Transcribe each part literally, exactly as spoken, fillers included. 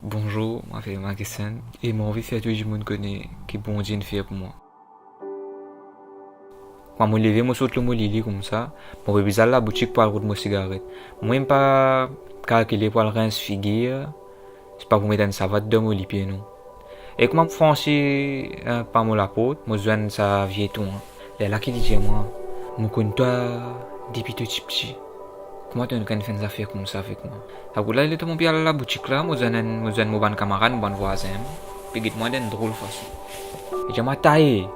Bonzour, mo apel Magesenn e mo anvi fer tou dimoun kone ki Bondie inn fer pou mwa. Kan mo leve, mo sot lor mo lili koumsa, mo pe bizin al laboutik pou al rod mo sigaret. Mo mem pa kalkile pou al rens figir, se pa pou met enn savat dan mo lipie non. E kouma mo fransi, eh, par mo laport, mo zwenn sa vie tounn. Lerla ki li dir mwa, "Mo konn twa depi to tipti. Kouma to inn fer enn zafer koumsa avek mwa?" Akoz la, letan mo pe al laboutik la, mo zwenn enn, mo zwenn mo bann kamarad, mo bann vwazin, pe get mwa dan enn drol fason. Li dir mwa, "Taye,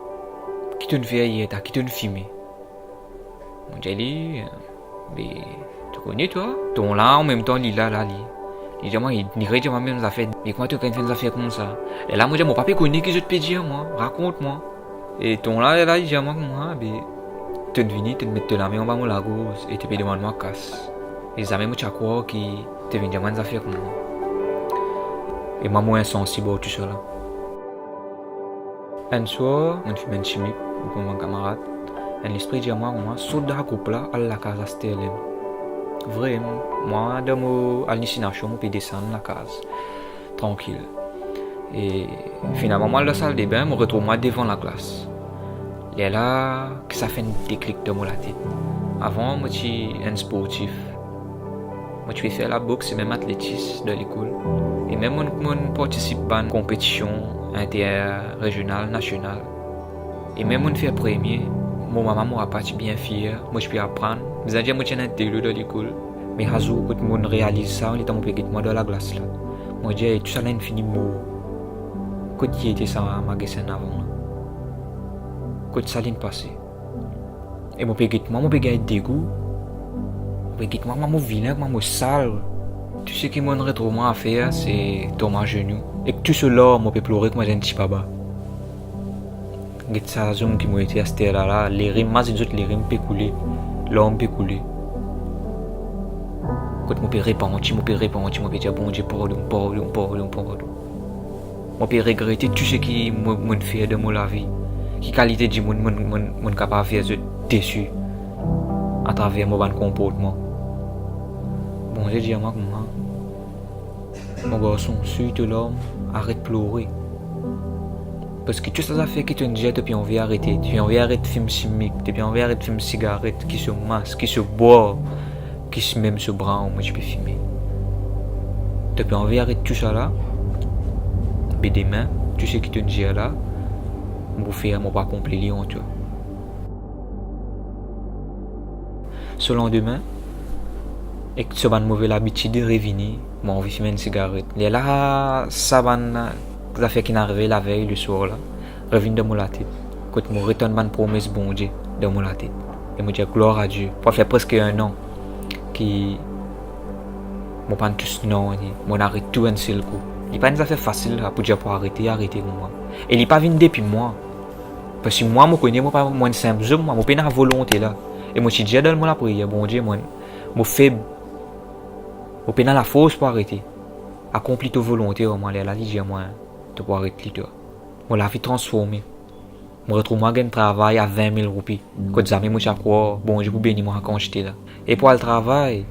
ki to inn fer yer ta, ki to inn fime?" Mo dir li, "Be, to kone twa, tounn la, anmemtan li la, la, li." Li dir mwa, li, li redir mwa mem zafer, "Be, kouma to inn fer enn zafer koumsa?" E la, mo dir, "Mo pa pe kone ki zot pe dir mwa, rakont mwa." E tounn la, la, li dir mwa koumsa, "Be, to inn vini, to inn met to lame anba mo lagorz e to pe demann mwa kas." E zame mo ti a krwar ki to vinn dir mwa enn zafer koumsa. E mwa, mo insansib ar tousala. Enn swar, mo finn fim enn simik, mo kouma bann kamarad, enn lespri dir mwa, kouma, "Sort dan sa group la, al lakaz Asterlin." Vremem, mwa, dan mo alusinasion, mo pe desann lakaz, trankil. E finalman, mo al dan saldebin, mo retrouv mwa devan laglas. Lerla ki sa fer enn deklik dan mo latet. Avan, mo ti enn sportif. Mo ti pe fer laboks e mem atletis dan lekol. E mem mo, mo partisip bann konpetision interrezional, nasional. E mem mo fer premie, mo mama, mo papa ti bien fier, mo ti pe aprann. Bizin dir mo ti enn intelo dan lekol. Me sa zour kot mo realiz sa, letan mo pe get mwa dan laglas la, mo dir, "E tousala inn fini mor. Kot li ete sa Magesenn avan la? Kot sa linn pase?" E mo pe get mwa, mo pe gagn degou. Mo pe get mwa, kouma mo vilin, kouma mo sal. Tou seki mo retrouv mwa a fer, se tor mo zenou. Ek tou so larm, mo pe plore kouma enn ti baba. Get sa zom ki mo ete aster la la, lerim, mazinn zot, lerim pe koule, larm pe koule. Kot mo pe repanti, mo pe repanti, mo pe dir, "Bondie, pardon, pardon, pardon, pardon." Mo pe regrete tou seki mo, mo'nn fer dan mo lavi. Ki kalite dimoun mo'nn, mo'nn, mo'nn kapav fer zot desi atraver mo bann konportman. Bondie dir mwa koumsa, "Mo garson, siy to larm, aret plore. Parski tou sa zafer ki to'nn dir, to pe anvi arete, to pe anvi aret fim simik, to pe anvi aret fim sigaret, ki so mas, ki so bwar, ki mem so brown mo ti pe fime. To pe anvi aret tousala, be demin, tou seki to'nn dir la, mo pou fer, mo pou akonpli li an twa." So landime, ek so bann move labitid revini, mo anvi fim enn sigaret. Lerla sa bann zafer ki'nn arive lavey leswar la revinn dan mo latet, kot mo retann bann promes Bondie dan mo latet. E mo dir, "Glwar a Die, pou al fer preske enn an ki mo pa'nn tous nanye, mo'nn aret tou enn sel kou." Li pa enn zafer fasil la pou dir pou arete, arete koumsa. E li pa vinn depi mwa. Parski mwa, mo kone mo pa, mo enn sinp zom, mwa, mo pena volonte la. E mo ti dir dan mo lapriyer, "Bondie, mo, mo feb. Mo pena lafors pou arete. Akonpli to volonte ar mwa." Lerla li dir mwa, "To pou aret li twa." Mo lavi transforme. Mo retrouv mwa gagn travay a vin mil roupi, kot zame mo ti a krwar Bondie pou beni mwa sa kantite la. E pou al travay,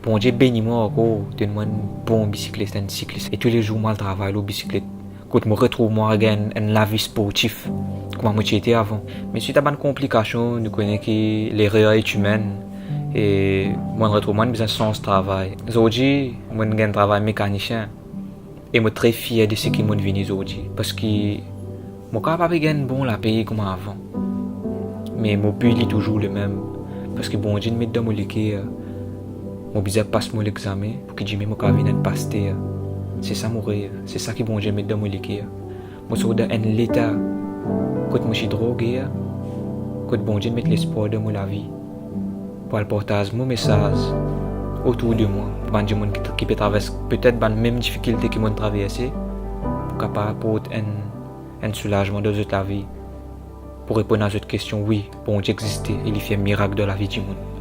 Bondie beni mwa ankor, donn mwa enn bon bisiklet, enn siklis. E toulezour mo al travay lor bisiklet, kot mo retrouv mwa gagn enn lavi sportif kouma mo ti ete avan. Me swit a bann konplikasion, nou kone ki l'erreur est humaine, e mo'nn retrouv mwa bizin sanz travay. Zordi, mo'nn gagn travay mekanisien. E mo tre fier de seki mo'nn vini zordi, parski mo kapav pa pe gagn bon lapey kouma avan, me mo bi li touzour lemem, parski Bondie inn met dan mo leker mo bizin pas mo lexame pou ki dime mo kapav vinn enn paster. Se sa mo rev, se sa ki Bondie met dan mo leker. Mo sort dan enn leta kot mo ti droge, kot Bondie met lespwar dan mo lavi pou al partaz mo mesaz otour de mwa, pou bann dimoun ki, ki pe travers petet bann mem difikilte ki mo'nn traverse, pou kapav aport enn, enn soulazman dan zot lavi, pou reponn a zot kestion, wi, Bondie existe e li fer mirak dan lavi dimoun.